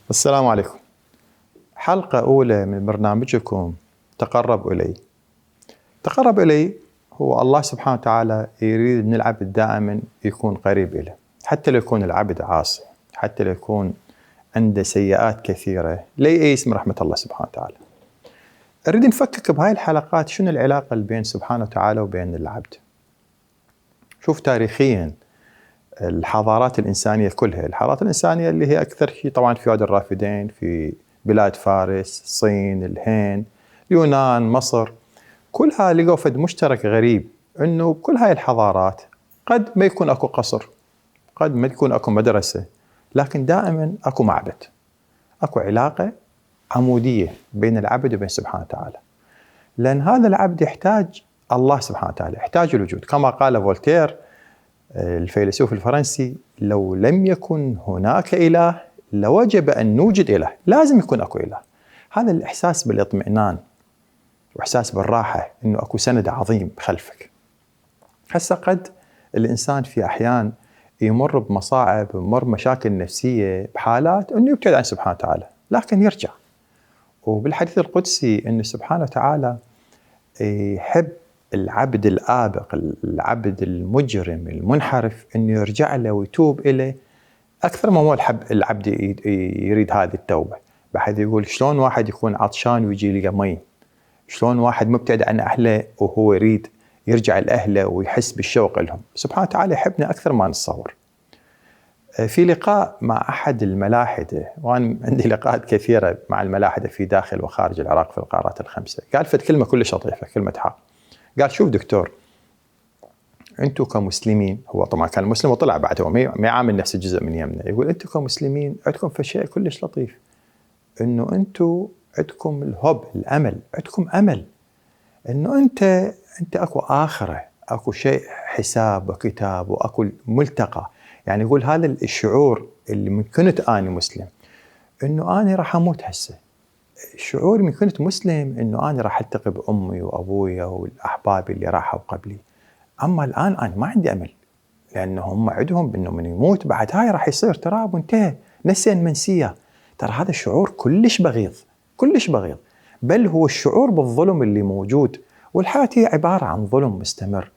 السلام عليكم. حلقة أولى من برنامجكم تقرب إلي. تقرب إلي هو الله سبحانه وتعالى يريد من العبد دائما يكون قريب إليه، حتى لو يكون العبد عاصي، حتى لو يكون عنده سيئات كثيرة، لا يئس من رحمة الله سبحانه وتعالى. أريد نفكك بهاي الحلقات شنو العلاقة اللي بين سبحانه وتعالى وبين العبد. شوف تاريخيا الحضارات الإنسانية كلها، الحضارات الإنسانية اللي هي أكثر شيء طبعا في وادي الرافدين، في بلاد فارس، الصين، الهند، اليونان، مصر، كلها لقوا فد مشترك غريب، انه بكل هاي الحضارات قد ما يكون اكو قصر، قد ما تكون اكو مدرسة، لكن دائما اكو معبد، اكو علاقة عمودية بين العبد وبين سبحانه وتعالى. لأن هذا العبد يحتاج الله سبحانه وتعالى، يحتاج الوجود، كما قال فولتير الفيلسوف الفرنسي: لو لم يكن هناك إله لوجب أن نوجد إله، لازم يكون أكو إله. هذا الإحساس بالاطمئنان وإحساس بالراحة، إنه أكو سند عظيم خلفك. هسه قد الإنسان في أحيان يمر بمصاعب، يمر بمشاكل نفسية، بحالات إنه يبتعد عن سبحانه وتعالى، لكن يرجع. وبالحديث القدسي إنه سبحانه وتعالى يحب العبد الآبق، العبد المجرم المنحرف، إنه يرجع له ويتوب إليه أكثر ما هو العبد يريد هذه التوبة. بحيث يقول شلون واحد يكون عطشان ويجي يلقى مي، شلون واحد مبتعد عن أهله وهو يريد يرجع لأهله ويحس بالشوق لهم. سبحانه وتعالى يحبنا أكثر ما نتصور. في لقاء مع أحد الملاحدة، وأنا عندي لقاءات كثيرة مع الملاحدة في داخل وخارج العراق في القارات الخمسة، قال فد كلمة كلش لطيفة، كلمة حق. قال: شوف دكتور، أنتم كمسلمين، هو طبعا كان مسلم وطلع بعد، هو ما يعامل نفسه جزء من يمنا، يقول: أنتم كمسلمين عندكم في شيء كلش لطيف، إنه أنتم عندكم الهب، الأمل، عندكم أمل إنه أنت أكو آخرة، أكو شيء حساب وكتاب وأكو ملتقى. يعني يقول هذا الشعور اللي من كنت أنا مسلم، إنه أنا راح أموت هسه، شعوري من كنت مسلم إنه أنا راح ألتقي بأمي وأبويا والأحباب اللي راحوا قبلي. أما الآن أنا ما عندي أمل، لأنه هم عندهم بأنه من يموت بعد هاي راح يصير تراب وانتهى، نسيا منسية. ترى هذا الشعور كلش بغيض، كلش بغيض، بل هو الشعور بالظلم اللي موجود، والحياة هي عبارة عن ظلم مستمر.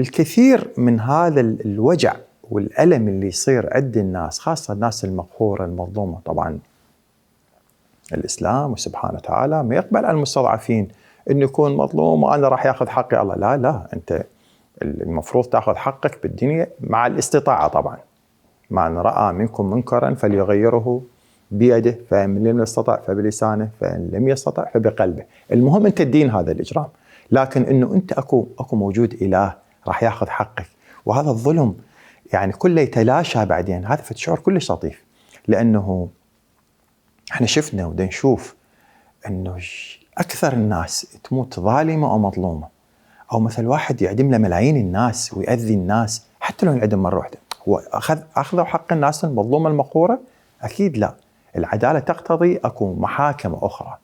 الكثير من هذا الوجع والألم اللي يصير عند الناس، خاصة الناس المقهورة المظلومة، طبعا الإسلام وسبحانه وتعالى ما يقبل على المستضعفين إنه يكون مظلوم وأنا راح يأخذ حقي. الله لا، أنت المفروض تأخذ حقك بالدنيا مع الاستطاعة طبعا. من رأى منكم منكرا فليغيره بيده، فإن لم يستطع فبلسانه، فإن لم يستطع فبقلبه. المهم أنت الدين هذا الإجرام، لكن إنه أنت أكو موجود إله راح يأخذ حقك، وهذا الظلم يعني كله يتلاشى بعدين. هذا شعور كلش لطيف، لأنه احنا شفنا ودا نشوف إنه أكثر الناس تموت ظالمة أو مظلومة، أو مثل واحد يعدم له ملايين الناس ويؤذي الناس حتى لو ينعدم مرة واحدة. هو أخذوا حق الناس المظلومة المقهورة؟ أكيد لا. العدالة تقتضي أكو محاكم أخرى،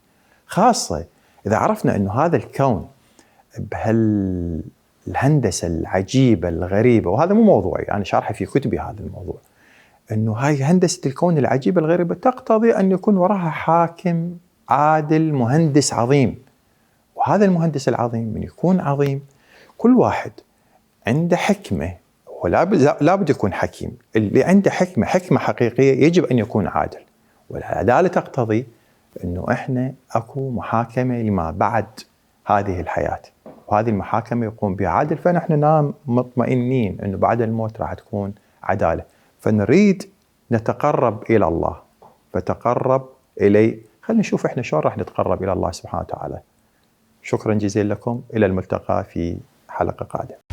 خاصة إذا عرفنا أنه هذا الكون بهالهندسة العجيبة الغريبة، وهذا مو موضوعي، أنا شارحه في كتبي هذا الموضوع، أنه هاي هندسة الكون العجيبة الغريبة تقتضي أن يكون وراها حاكم عادل، مهندس عظيم. وهذا المهندس العظيم من يكون عظيم، كل واحد عنده حكمة، ولابد يكون حكيم. اللي عنده حكمة حقيقية يجب أن يكون عادل. والعدالة تقتضي أنه إحنا أكو محاكمة لما بعد هذه الحياة، وهذه المحاكمة يقوم بها عادل، فنحن ننام مطمئنين أنه بعد الموت راح تكون عدالة. فنريد نتقرب إلى الله، فتقرب إلي. خلينا نشوف إحنا شلون راح نتقرب إلى الله سبحانه وتعالى. شكرا جزيلا لكم، إلى الملتقى في حلقة قادمة.